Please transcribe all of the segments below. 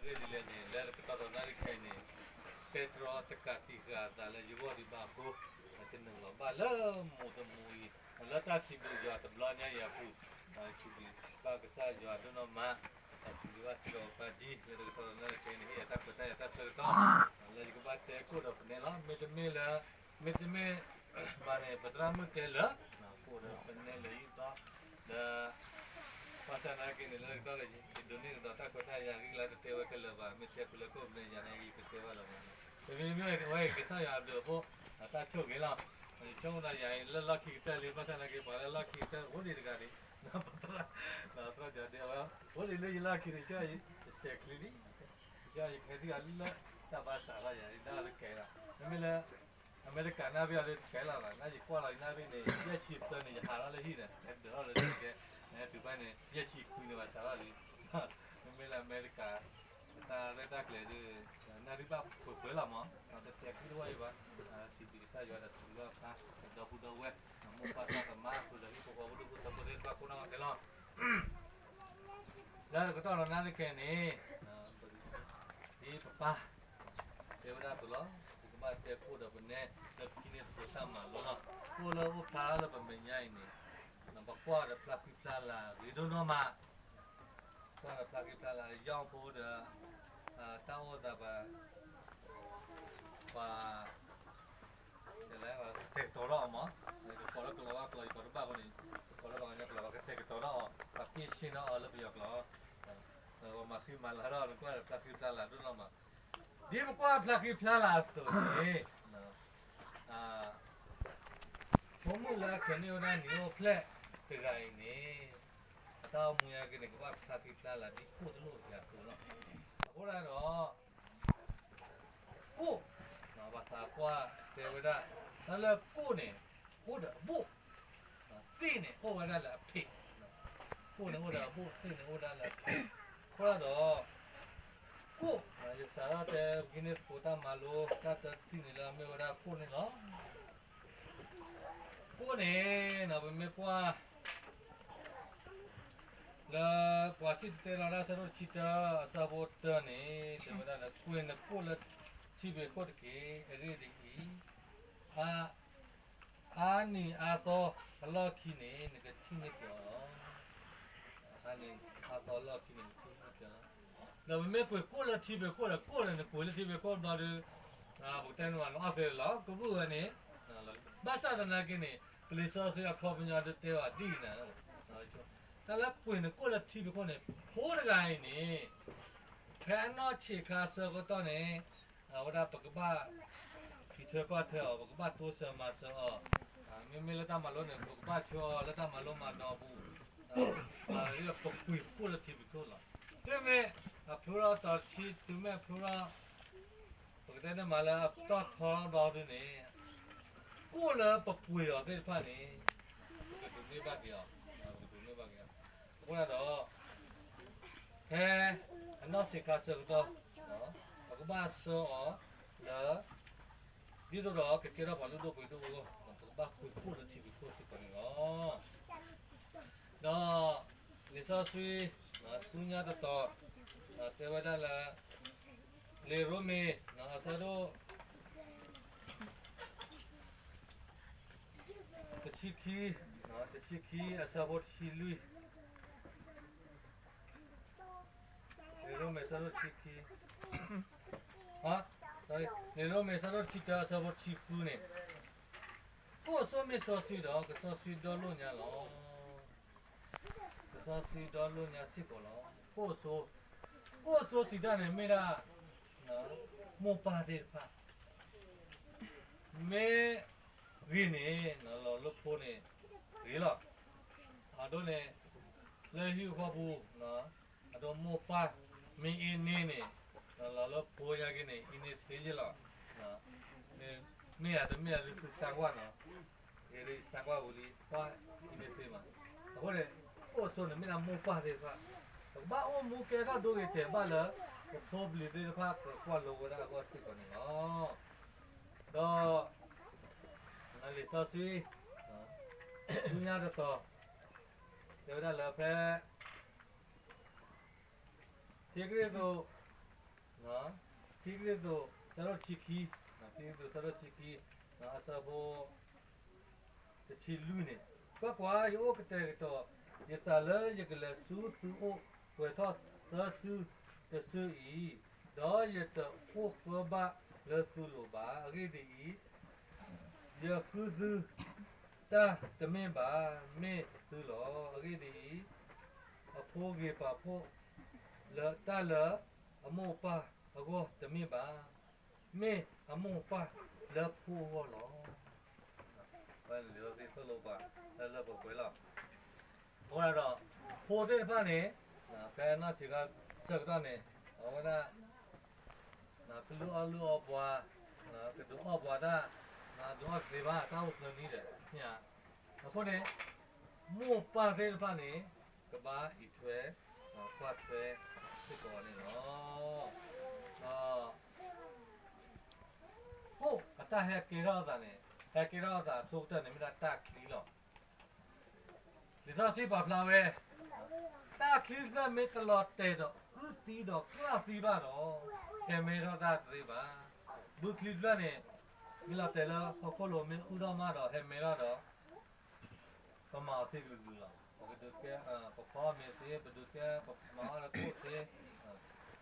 ဂ့ၢ်ဒ်လဲၣ်န့ၣ် လၢတကတီၢ်ဒီးနၣ်ရံၣ်ခဲအံၤန့ၣ် တဲတြီတကးတံာ်ဃာ်အသးလၢယဂီၢ်ဒံးဘၣ်အဃိ, တနုာ်လီၤဘၣ်လၢမိၢ်တမိၢ်အံၤ, လၢတၢ်စံးဘျုးယွၤတဘျီညါအံၤအပူၤ, စံးဘျုးဘၣ်ကစၢ်ယွၤဒိၣ်နီၢ်မး, စံးဘျုးဘၣ်စ့ၢ်ကီးပၢ်ဒ် လၢတကတီၢ်ဒီးနၣ်ရံၣ်ခဲအံၤန့ၣ် ဟ့ၣ်ယၤတၢ်ခွဲးတၢ်ယာ်တၢ်ဆၢကတီၢ်, လၢယကဘၣ်တဲခိၣ်ဒီးပနဲလီၤ. မ့တမ့ၢ်လၢ, မ့တမ့ၢ် ဘၣ်န့ၣ် ပသရၣ်မုၣ်တဲလၢ, အဃိဒီးပနဲလၢယံာ်သီ, ဒီး ဘၣ်ဆၣ်သနာ်က့န့ၣ် လၢတကတီၢ်ဒီး ယဒိးန့ၢ်ကဒီးတၢ်ခွဲးတၢ်ယာ် ဂ့ၢ်ကလါတတဲဝဲခဲလၢာ်ဘၣ်, မ့ၢ်တဲဖုလၢခိၣ်ဖဲန့ၣ် ယၤန့ၣ် ယကတဲဘၣ်လီၤမး, တမံၤမ့ၢ်ဝဲကစၢ်ယွၤအဘျုးအဖှိၣ်, တၢ်ဆိၣ်ဂ့ၤလီၤ. ယဆိကမိၣ်ဒီးယၤအံၤ လၢလီၢ်ခံကတၢၢ်လံ, ဘၣ်ဆၣ်သနာ်က့ ပှၤလၢလီၢ်ခံကတၢၢ်အိၣ်ဒံးတဂၤန့ၣ်, သရၣ်, သရၣ်ကဒဲဝဲ, အိၣ်ဒံးလၢယလီၢ်ခံန့ၣ် ကၢ်ယတဆဲးချံလံ, ကၢ်ယကဟဲဒံးအလၢတၢ်ဘၣ်စးလီၤယၤ ယဒၣ်လၢကဲလီၤ, မ့မ့ၢ်လၢ အမဲရကၤနၣ်ရံၣ်အီၤဒီးတကဲလီၤဘၣ်, နၢ်ယကွၢ်လီၤယနၣ်ရံၣ်န့ၣ် ယဲၢ်ဆံသၢန့ၣ် ယဟးထီၣ်လၢဟံၣ်န့ၣ် ဟဲဒၢးထီၣ်လၢကဲ, နဟဲတုၤဖဲန့ၣ် ယဲၢ်ဆံခွံန့ၣ်ဘၣ်စးထီၣ်လံ, မ့မ့ၢ်လၢအမဲရကၤ တၢ်ရဲၣ်တၢ်ကျဲၤဒီး နၣ်ရံၣ်ဘၣ်ပှဲၤပှဲၤလီၤမး, တဆဲးခံတဝီအံၤဘၣ်, စံးဘျုးကစၢ်ယွၤဒီးစံးဘျုးဘၣ်ပၢ် ဒီပုၢ်ဒီဝဲၢ်, မိၢ်ပၢ်သရၣ်သမါအဃိဒီး ဟံၣ်ဖိဃီဖိဒိၣ်ဖိထၢဖိသ့ၣ်တဖၣ် ကိးနီၢ်ဂၤဒဲးလီၤ. လၢတကတီၢ်ဒီးနၣ်ရံၣ်ခဲအံၤန့ၣ်, ဒ်ပပၢ်တဲဝဲဒၣ်အသိးလီၤ, ပကဘၣ်တဲခိၣ်ဒီးပနဲလၢပဟံးန့ၢ်သကိးတၢ်မၤလိလီၤ. ခိၣ်လၢအိၣ်ဖျါထီၣ်လၢပမဲာ်ညါအံၤန့ၣ်, ပကွၢ်ဒီးဖျါဃံဖျါလၤဂ့ၤဒိၣ်နီၢ်မး, ကွၢ်ဒီးဖျါဃံဖျါလၤ အယီၢ်ဖိဒီး တၢ်အိၣ်သးပှၤ ပှၤ ကတဲာ်ကတီၤထီၣ်အီၤမး, ကကိးလၢကလီၤဝါကျိာ် ယကိးတဘၣ်အဃိန့ၣ်, ကကိးလၢပှၤကညီကျိာ် ပှၤကတဲာ်ကတီၤထီၣ်အီၤ, ပှၤပ့ၢ်ဆ့ၣ်နီၤအီၤလၢပယီၤကျိာ်, ပှၤမၤဃံမၤလၤထီၣ် နကွၢ်ဒီးဖျါဃံဖျါလၤဒိၣ်နီၢ်မး, ဒ်ပကွၢ်ဖျါဃံဖျါလၤအသိးန့ၣ်, ဖိမုၣ်လၢအထုးန့ၢ်ဝဲဒၣ်နံၤအိၣ်ဖျဲၣ်တဂၤအံၤန့ၣ်, အတၢ်အိၣ်မူညါက့ၤန့ၣ် ကဘၣ်ဖျါဃံဖျါလၤဒ်ကိၣ်တလိၣ်အသိးလီၤ. အဃိဒၣ်ဒီး ကိၣ်, ဘၣ်သးပှၢ်တဲဝဲဒၣ်, တၢ်လၢကိၣ်န့ၣ် အိၣ်ဒီးအဘိၣ်, သ့ၣ်န့ၣ် အိၣ်ဝဲဒၣ်လၢအဖံး, ကိၣ်န့ၣ်အိၣ်ဒီးအဘိၣ် သ့ၣ်န့ၣ်အိၣ်ဒၣ်လၢအဖံး, အဃိဒၣ်ဒီး ကိၣ်, ယစးထီၣ်တဲဟံးန့ၢ်သကိးတၢ်မၤလိ တၢ်တထံၣ်န့ၣ်လၢ မ့ၢ်ဝဲဒၣ်ကိၣ်န့ၣ်လီၤ. ကိၣ်န့ၣ် ပမ့ၢ်ကွၢ် လၢပှၤစံၣ်တဲၤတဲလီၤတၢ်အဆၢဒိၣ်တဆံတၢ အဆၢဖိတၢန့ၣ် တဲဝဲဒၣ်လၢ ကွံာ်နကိၣ်လၢထံဘ့ၣ်ခိၣ်တက့ၢ်. အဂ့ၢ်ဒ်အံၤ, အါနံၤအါသီအလီၢ်ခံန့ၣ် နကထံၣ်န့ၢ်က့ၤအီၤလီၤ. အါနံၤအါသီအလီၢ်ခံန့ၣ် နကထံၣ်န့ၢ်က့ၤအီၤလီၤ. ဒီးပမ့ၢ်ကွံာ်ကိၣ်လၢထံဘ့ၣ်ခိၣ်ဒီး ကိၣ်န့ၣ် နကွံာ်လၢထံဘ့ၣ်ခိၣ်ဘျီဒီး ပကတဲန့ၣ်ဘၣ် နအီၣ်သ့လီၤ ကဘုၣ်ဝဲန့ၣ်, ဘၣ်ဆၣ်သနာ်က့န့ၣ် ပလံာ်စီဆှံအခီပညီဒုးတဲဘၣ်ဒ်အံၤန့ၣ်, တၢ်လၢကွံာ်နကိၣ်လၢထံဘ့ၣ်ခိၣ်န့ၣ် ဖိတဂၤအံၤန့ၣ် ဖဲအနီၢ်ဆံးခါအဆၢကတီၢ်န့ၣ် အဝဲဒၣ်ပကဘၣ် ဖံးထွဲကွၢ်ထွဲအီၤ, ပကဘၣ်တိစၢၤမၤစၢၤအီၤ, မ့မ့ၢ်လၢတၢ်မၤလိန့ၣ် ပကဘၣ်ဆှၢအီၤလၢတၢ်မၤလိမၤဒိးအပူၤ, ပကွံာ်ပကိၣ်လၢထံဘ့ၣ်ခိၣ်လီၤ. တုၤမ့ၢ်အဖျိထီၣ်တီၤတဆံ, တုၤမ့ၢ်အဖျိထီၣ် ပကတဲန့ၣ်မးလၢအပတီၢ်ထီဘျီဒုန့ၣ်, ကိၣ်လၢပကွံာ်အီၤသ့ၣ်တဖၣ်န့ၣ် ပကဒိးန့ၢ်ဘၣ်က့ၤအီၤ, ပကဒိးန့ၢ်ဘၣ်က့ၤအီၤ. အဃိဒၣ်ဒီး ဖဲအနီၢ်ဆံးခါဆၢကတီၢ် ပကဘၣ်ဆှၢအီၤလၢ ဒ်သိးဒီးကကဲထီၣ်ပှၤလုၢ်ဒိၣ်ပှ့ၤဒိၣ်အဂီၢ်, ပကဘၣ်ကွံာ်ကိၣ်လၢထံဘ့ၣ်ခိၣ်စ့ၢ်ကီးန့ၣ်လီၤ. ဒီးလံာ်စီဆှံ ဆူညါတတီၤ တဲဝဲဒၣ်လၢ လံာ်ရိမ့ၤ အဆၢဒိၣ် တဆံခံ, တဆံခံ အဆၢဖိတဆံလွံၢ်, လံာ်ရိမ့ၤအဆၢဒိၣ်တဆံခံ, လံာ်ရိမ့ၤအဆၢဒိၣ်တဆံတၢ အဆၢဖိတဆံဃုန့ၣ်, ကိၣ်အစိမ့ၢ်စီဆှံဒီး ကစီဆှံဒီလိာ်ညါလီၤ. ကစီဆှံဒီလိာ်ညါစ့ၢ်ကီးလီၤ. ကိၣ်အစိ, ကိၣ်အစိစံးတၢ်န့ၣ်မ့ၢ်ဒၣ် မိၢ်ပၢ်သ့ၣ်တဖၣ် မ့ၢ်ဂ့ၤန့ၣ် လီၤလၢဖိန့ၣ် ဂ့ၤလီၤ. အဒိန့ၣ် လၢဟံၣ်အဃီပူၤ အဒိမိၢ်ပၢ် မ့ၢ်အ့န့ၢ်န့ၣ် လီၤလၢဖိညါက့ၤန့ၣ် အ့န့ၢ်သ့ယ့ၢ်လီၤ. မ့ၢ်ဧါတမ့ၢ်ဧါဒုးသုစၢ်ကွၢ်နီၤ, ယဲဒၣ်ယစၢ်ကွၢ်ဝံၤလံ ပှၢ်အ့န့ၢ်သ့မး. အဃိန့ၣ် ကိၣ်အစိန့ၣ်မ့ၢ်ဒၣ်မိၢ်ပၢ်သ့ၣ်တဖၣ်, ပကဘၣ်အိၣ်မူကဲထီၣ်ဒိဂ့ၤတဲာ်ဘၣ်လၢ ပဖိပလံၤသ့ၣ်တဖၣ် ကကွၢ်လိဝဲဒၣ်အဂီၢ်စ့ၢ်ကီးန့ၣ်လီၤ. ဒီး လံာ်စီဆှံ ဆူညါတတီၤ တဲဝဲဒၣ်လၢဖဲ ခံကရံၣ်သူး ခံကရံၣ်သူး ဆၢဒိၣ်တဆံခံ, ခံကရံၣ်သူး ဆၢဒိၣ်တဆံခံ, အဆၢဖိ တဆံလွံၢ်န့ၣ်, ကွၢ်ကွၢ်, ယအိၣ်ကတဲာ်ကတီၤ, ယသးလၢယကလဲၤဆူသုအိၣ်ပှဲၤထီၣ်သၢစုတစုအံၤ, ဒီးယတအိၣ်ဃၢဘၣ်လၢသုလိၤဘၣ်. အဂ့ၢ်ဒ်အံၤ, ယဃုသုတၢ်တမ့ၢ်ဘၣ်, မ့ၢ်သုလီၤ. အဂ့ၢ်ဒ်အံၤ, အဖိဂ့ၤပာ်ဖှိၣ်လၢတၢ်လၢ အမိၢ်အပၢ်အဂီၢ်တမ့ၢ်ဘၣ်, မ့ၢ်အမိၢ်အပၢ်လၢဖိအဂီၢ်လီၤ. လံာ်စီဆှံသိၣ်လိပှၤလၢလၢပှဲၤပှဲၤလီၤ. အဃိဒီး ဖိသ့ၣ်တဖၣ်န့ၣ် ဖဲနီၢ်ဆံးခါဆၢကတီၢ်န့ၣ် အဝဲဒၣ် ကလုၢ်အီၣ်လုၢ်အီပှၤ, ကဒုးအီၣ်ပှၤတၢ်, ဒုးအီၣ်တသ့ဘၣ်, တၢ်အိၣ်သၢနံၣ်ဒီး အဃိန့ၣ် မိၢ်ပၢ်သ့ၣ်တဖၣ်န့ၣ် ကဘၣ်အံးထွဲ ကွၢ်ထွဲစ့ၢ်ကီးန့ၣ်လီၤ. ဒီး အိၣ်အတၢ်ဟဲကဲထီၣ်အသးန့ၣ်, ဟဲကဲထီၣ်အသးအဆိကတၢၢ်န့ၣ် မ့ၢ်ဒၣ်တၢ်ချံလီၤ. လံာ်စီဆှံပာ်ဖျါဝဲ, တၢ်ချံတဖျၢၣ်မ့ၢ်တလီၤတဲာ်ဒီးအုၣ်သံဒီးကျၢၢ်သံဘၣ်ဒီး ဟဲမဲထီၣ်တၢ်တသ့ဘၣ်. ဘုချံတဖျၢၣ်န့ၣ် မ့ၢ်လီၤတဲာ်လၢဟီၣ်ခိၣ်လိၤမ့ၢ်အုၣ်ထီၣ်မးဒီး ဟဲမဲထီၣ်ဒီး ပမၤအီၤသ့ဂုာ်ဂုာ်လီၤ. ပကဒုးကဲ, ပဖီအီၤမ့ၤသ့, ပဒုးကဲ, ပမၤအီၤလၢခိၣ်သ့, အ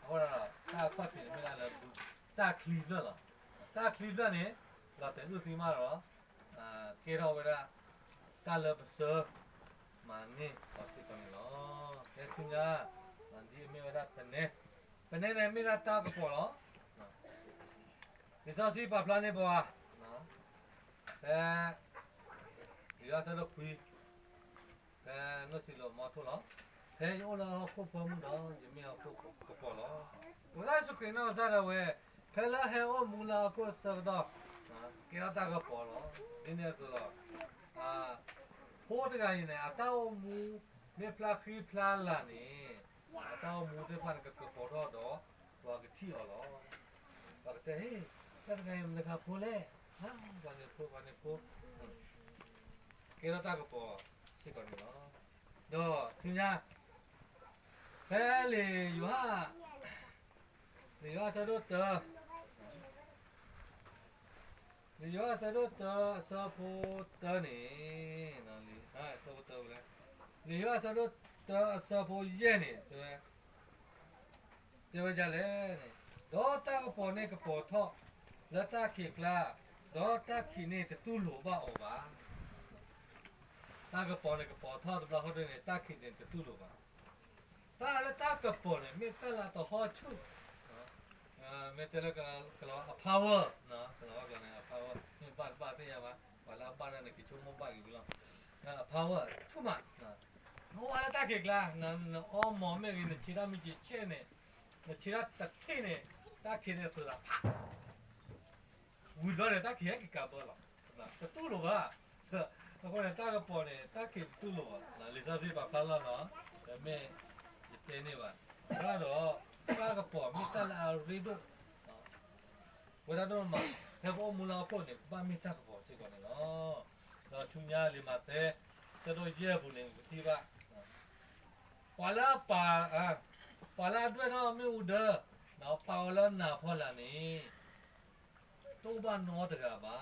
ဃိဒီး တၢ်အခီၣ်ထံးန့ၣ်မ့ၢ်ဒၣ်လၢ တၢ်ချံတဖျၢၣ်လီၤ. တၢ်ချံတဖျၢၣ်န့ၣ် လီၤတဲာ်အုၣ်သံမးဒီး ကဲထီၣ်ဝဲဒၣ် တၢ်လၢပစၢၤမၤန့ၢ်အီၤစ့ၢ်ကီးန့ၣ်လီၤ. ဖဲဆူညါ ဒ်အမ့ၢ်ဝဲဒၣ်ပနဲ, ပနဲန့ၣ်မ့ၢ်ဒၣ်တၢ်ကပီၤလီၤ. လံာ်စီဆှံပာ်ဖျါန့ၢ်ပှၤ ဖဲ လံာ်ယိၤဟၣ်ဆၢဒိၣ်ခွံ ဖဲနီၢ်စံးလိာ်မီထိၣ်လီၤ. ဖဲယအိၣ်လၢဟီၣ်ခိၣ်ဖိမုၢ်ဒီး ယမ့ၢ်ဟီၣ်ခိၣ်ကပီၤလီၤ. ပကစၢ်ယ့ၣ်ၡူးခရံာ်နီၢ်ကစၢ်ဒၣ်ဝဲ ဖဲလၢဟဲအိၣ်မူလၢဟီၣ်ခိၣ်အဆၢကတီၢ် ကဲထီၣ်တၢ်ကပီၤလီၤ. ဒ်န့ၣ်အသိးလီၤ. ဖိတဂၤအံၤန့ၣ် အတၢ်အိၣ်မူမ့ၢ်ဖျါဃံဖျါလၤန့ၣ် အတၢ်အိၣ်မူသ့ၣ်တဖၣ်န့ၣ် ကကပီၤထီၣ်ဒီး ပှၤကထံၣ်အီၤလီၤ. ပှၤကတဲ ဟ့ၣ် တၢ်တဂၤအံၤမတၤတဂၤဖိလဲၣ်, ပှၤန့ၣ်ဖိ ပှၤန့ၣ်ဖိ ကဲထီၣ်တၢ်ကပီၤစ့ၢ်ကီးန့ၣ်လီၤ. ဒီးဆူညါ ဖဲလံာ်ယိၤဟၣ်, လံာ်ယိၤဟၣ်ဆၢဒိၣ်တၢ, လံာ်ယိၤဟၣ်ဆၢဒိၣ်တၢ အဆၢဖိတၢန့ၣ်, အဆၢဖိတၢဝဲလဲၣ်, လံာ်ယိၤဟၣ်ဆၢဒိၣ်တၢအဆၢဖိယဲၢ်န့ၣ် တဲဝဲဒ်လဲၣ်န့ၣ်, ဒီးတၢ်ကပီၤန့ၣ်ကပီၤထီၣ်လၢတၢ်ခံးအကျါ, ဒီးတၢ်ခံးန့ၣ်တတူၢ်လိာ်ဘၣ်အီၤဘၣ်. တၢ်ကပီၤန့ၣ်ကပီၤထီၣ်တဘျီဃီဒ်န့ၣ် တၢ်ခံးန့ၣ်တတူၢ်လိာ်ဘၣ်. တၢ်လၢတၢ်ကပီၤန့ၣ် မ့ၢ်တၢ်လၢအသဟီၣ်ဆူၣ်, မ့ၢ်တဲလၢကလီၤ အ power, ကလီၤဝဲကျိာ်န့ၣ် အ power မ့ၢ်ဘၣ်တဘၣ်သ့ၣ်ညါဘၣ်, ပှၤလၢအဘၣ်တၢ်န့ၣ် ကဆိကမိၣ်ဘၣ်က့ၤဝံၤလီၤ. အ power ဆူၣ်မး, နအိၣ်ဝဲလၢတၢ်ခံးကျါ, နအီမိာ်မ့ၢ်ဂ့ၤ နဆံးတၢ်မံၤက့ၤဆဲးန့ၣ်, နဆံးတၢ်တထံၣ်န့ၣ် တၢ်ခံးန့ၣ်အသုးလီၤဖး ဝံၤဘျီန့ၣ် တၢ်ခံးဟဲက့ၤကးဘၢလီၤ. တတူၢ်လိာ်ဘၣ်. အဃိန့ၣ် တၢ်ကပီၤန့ၣ် တၢ်ခံးတတူၢ်လိာ်ဘၣ်. လံာ်စီဆှံပာ်ဖျါလီၤနီၤ, တမ့ၢ်ယတဲန့ၢ်ဘၣ်. ဘၣ်ဒီး တၢ်ကပီၤမ့ၢ်တၢ်လၢအရ့ဒိၣ် ဝဲဒၣ်ဒိၣ်မး, ဖဲပအိၣ်မူလၢဟီၣ်ခိၣ်န့ၣ် ကဘၣ်မ့ၢ်တၢ်ကပီၤစ့ၢ်ကီးန့ၣ်လီၤ. ဒီးဆူညါလံာ်မးသဲ ဆၢဒိၣ်ယဲၢ်အပူၤန့ၣ် ပကထံၣ်ဘၣ် ပှၤလၢအပာ်, ပှၤလၢအဒွဲၣ်ထီၣ်မ့ၣ်အူဒၢ, ဒီးပာ်အီၤလၢနးဖီလာ်န့ၣ် တအိၣ်ဘၣ်နီတဂၤဘၣ်.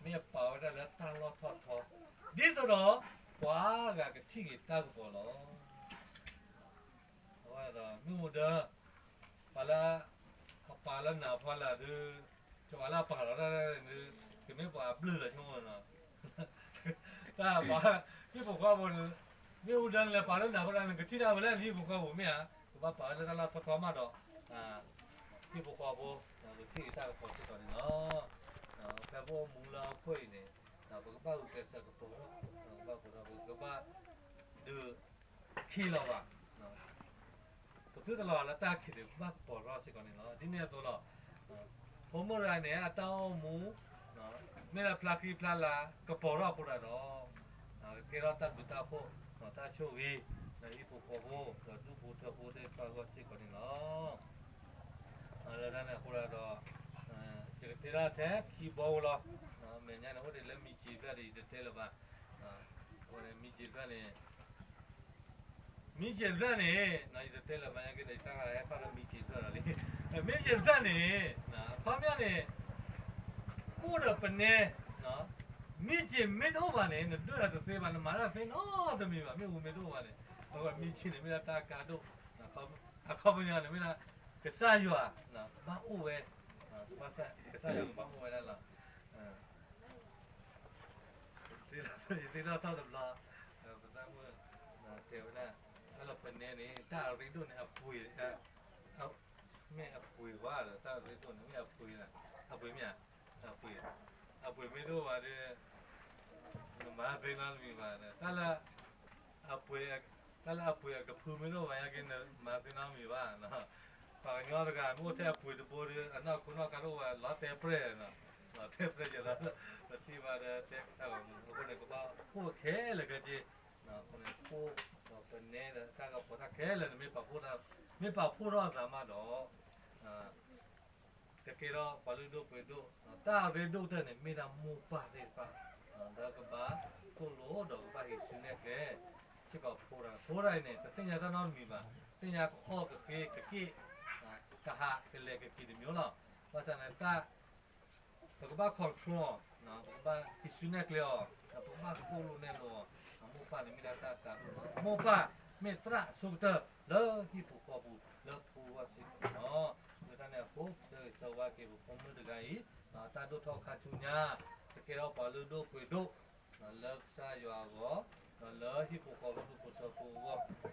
မ့ၢ်အပာ်ဝဲဒၣ်လၢတၢ်လီၢ်ထီၣ်ထီ, ဒ်သိးဒီး ပှၤအါဂၤကထံၣ်က့ၤတၢ်ကပီၤလီၤ. အဝဲဒီးမ့ၣ်အူဒၢ, ပှၤလၢ အပာ်လၢနးဖီလာ်ဒုး, ကပှၤလၢအပာ်လီၤတၢ်ဒုး, ကမ့ၢ်ပှၤအဘျုးလီၤဆိကမိၣ်နီၤ. တၢ်ပာ်, ဟံၣ်ဖိဃီဖိ, မ့ၣ်အူဒၢန့ၣ်လဲၤပာ်လၢနးဖီလာ်န့ၣ် ကထံၣ်တၢ်ဝဲလၢနဟံၣ်ဖိဃီဖိမ့ၢ်ဧါ, ကဘၣ်ပာ်ဝဲလၢတၢ်လီၢ်ထီၣ်ထီမးဒီး ဟံၣ်ဖိဃီဖိ ကထံၣ်က့ၤတၢ်ကပီၤစ့ၢ်ကီးန့ၣ်လီၤ. ဖဲပအိၣ်မူလၢဟီၣ်ခိၣ်အံၤန့ၣ် ပကဘၣ်ဂုာ်ကျဲးစၢးကပီၤထီၣ်, ပကဘၣ်ကပီၤထီၣ်, ပကဘၣ်ဒုးခံးလီၤဘၣ်. ပသုတလီၤလၢတၢ်ခံးန့ၣ် ပဘၣ်ကပီၤထီၣ်စ့ၢ်ကီးန့ၣ်လီၤ. ဒ်န့ၣ်အသိးလီၤ. ဖိမုၣ်တဂၤန့ၣ် အတၢ်အိၣ်မူ မ့ၢ်လၢဖျါဃံဖျါလၤ ကပီၤထီၣ်အဃိဒၣ်ဒီး ကကဲထီၣ်တၢ်ဘျုးတၢ်ဖှိၣ်, တၢ်ဆိၣ်ဂ့ၤ, ဒီးဟံၣ်ဖိဃီဖိ ဒီးဒူၣ်ဖိထၢဖိသ့ၣ်တဖၣ်အဂီၢ်စ့ၢ်ကီးန့ၣ်လီၤ. လၢတၢ်န့ၣ်အဃိဒၣ်ဒီး ယကတဲဒၣ်ထဲခံဘီဝဲလီၤ. မဲာ်ညါန့ၣ် အိၣ်ဒံးလၢမံၤစံၤတဖျၢၣ်ဒီး ယတတဲလၢၤဘၣ်. အဝဲန့ၣ် မံၤစံၤတဖျၢၣ်န့ၣ် မံၤစံၤတဖျၢၣ်န့ၣ် ယတတဲလၢၤဘၣ် ညါက့ၤဒီး ယတၢ်ဂၤဟဲထီၣ်လၢမံၤစံၤတဖျၢၣ်ဒီးလံ. မ့ၢ်ယဲဒၣ်န့ၣ်, အခီပညီန့ၣ်, အိၣ်ဒီးပနဲ, မ့ၢ်ယဲမ့ၢ်တအိၣ်ဘၣ်န့ၣ် နဒိၣ်တၢ်တသ့ဘၣ်, နမၤတၢ်သ့နီတမံၤဘၣ်, မ့ၢ်ဝံၤမ့ၢ်တအိၣ်ဘၣ်န့ၣ်, အဝဲမ့ၢ်ဆ့န့ၣ် မ့ၢ်ဒၣ်တၢ်ကါဒိၣ်, အခီပညီန့ၣ် မ့ၢ်ဒၣ်ကစၢ်ယွၤကဘၣ်အိၣ်ဝဲ, ကစၢ်ယွၤကဘၣ်အိၣ်ဝဲဒၣ်လီၤ. ယသ့ၣ်နီၣ်ထီၣ်တဘျီ, ပသးမုၣ်တဲဝဲဒၣ်, တၢ်လၢပနဲန့ၣ် တၢ်အရ့ဒိၣ်န့ၣ် အပှ့ၤ, မ့ၢ်အပှ့ၤဘၣ်ဒီး တၢ်အရ့ဒိၣ်န့ၣ် မ့ၢ်အပှ့ၤ, အပှ့ၤမ့ၢ်ဧါ, အပှ့ၤ, အပှ့ၤမ့ၢ်တအိၣ်ဘၣ်ဒီး နမၤသ့နီတမံၤဘၣ်, တၢ်လၢ တၢ်လၢအပှ့ၤအကဖုမ့ၢ်တအိၣ်ဘၣ် ယက့ၤနမၤသ့နီတမံၤဘၣ်. ပှၤကညီတဂၤ မ့ၢ်အိၣ်ထဲအပှ့ၤတဘိဒီး အနီၢ်ခိနီၢ်ခါတအိၣ်ဘၣ် လီၤတဲာ်ပြဲၢ်, လီၤတဲာ်ပြဲၢ်ယဲလီၤ, ပထံၣ်ဘၣ်ဒီးတဲတၢ်ဂီၤမူ အဃိန့ၣ် ကဘၣ်အိၣ်ခဲလၢာ်ခဲဆ့, အဃိန့ၣ် အိၣ်ဒီးပနဲဒီးတၢ်ကပီၤတၢ်ခဲလၢာ်န့ၣ် မ့ၢ်ပာ်ဖှိၣ်ထီၣ်အသးမးဒီး ကကဲထီၣ်ပှၤလုၢ်ဒိၣ်ပှ့ၤဒိၣ်, တၢ်အရ့ဒိၣ်ကတၢၢ်န့ၣ် မ့ၢ်ဒၣ်မိၢ်ပၢ်သ့ၣ်တဖၣ်, ဒီးကဘၣ်သိၣ်လိဒီးကဘၣ်ဟံးစုနဲၣ်ကျဲ, စ့ၢ်ကီးဖိတၢ်, ဖိတၢ်အံၤန့ၣ် တသ့ၣ်ညါတၢ်နီတမံၤဘၣ်, သ့ၣ်ညါကအီၣ်ကဃ့ကက့ၢ်, ကဟးကလဲၤကက့ၤတမံၤလီၤ. ဘၣ်ဆၣ်န့ၣ် တၢ် ပကဘၣ် control, ပကဘၣ်ဟံးစုနဲၣ်ကျဲအီၤ, ဒီးပကဘၣ်သိၣ်လိနဲၣ်လိအီၤ, မိၢ်ပၢ်န့ၣ်မ့ၢ်ဒၣ်တၢ်ကါဒိၣ်လီၤ. မိၢ်ပၢ်မ့ၢ်သရၣ်အဆိကတၢၢ်လၢဟံၣ်ပူၤဃီပူၤလၢဖိဂီၢ်စ့ၢ်ကီးလီၤ. လၢတၢ်န့ၣ်အဃိ ဆၢဂ့ၤဆၢဝါက့ၤပဖိမုၣ်တဂၤအံၤ, တၢ်ဒိၣ်ထီၣ်ခါဆူညါ, ကကဲထီၣ်ပှၤလုၢ်ဒိၣ်ပှ့ၤဒိၣ်, လၢကစၢ်ယွၤအဂီၢ်, ဒီးလၢဟံၣ်ဖိဃီဖိဒူၣ်ဖိထၢဖိအဂီၢ်,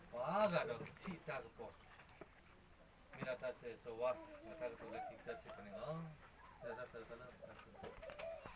ပှၤဂၤဒီးကထံၣ်တၢ်ကပီၤ မ့ၢ်ဒၣ်တၢ်ဆၢဂ့ၤဆၢဝါ, ဒီးတၢ်ကတိၤလၢခံကတၢၢ်စ့ၢ်ကီးန့ၣ်လီၤ. တၢ်ဆၢဂ့ၤဆၢဝါလၢပတၢ်ကတိၤ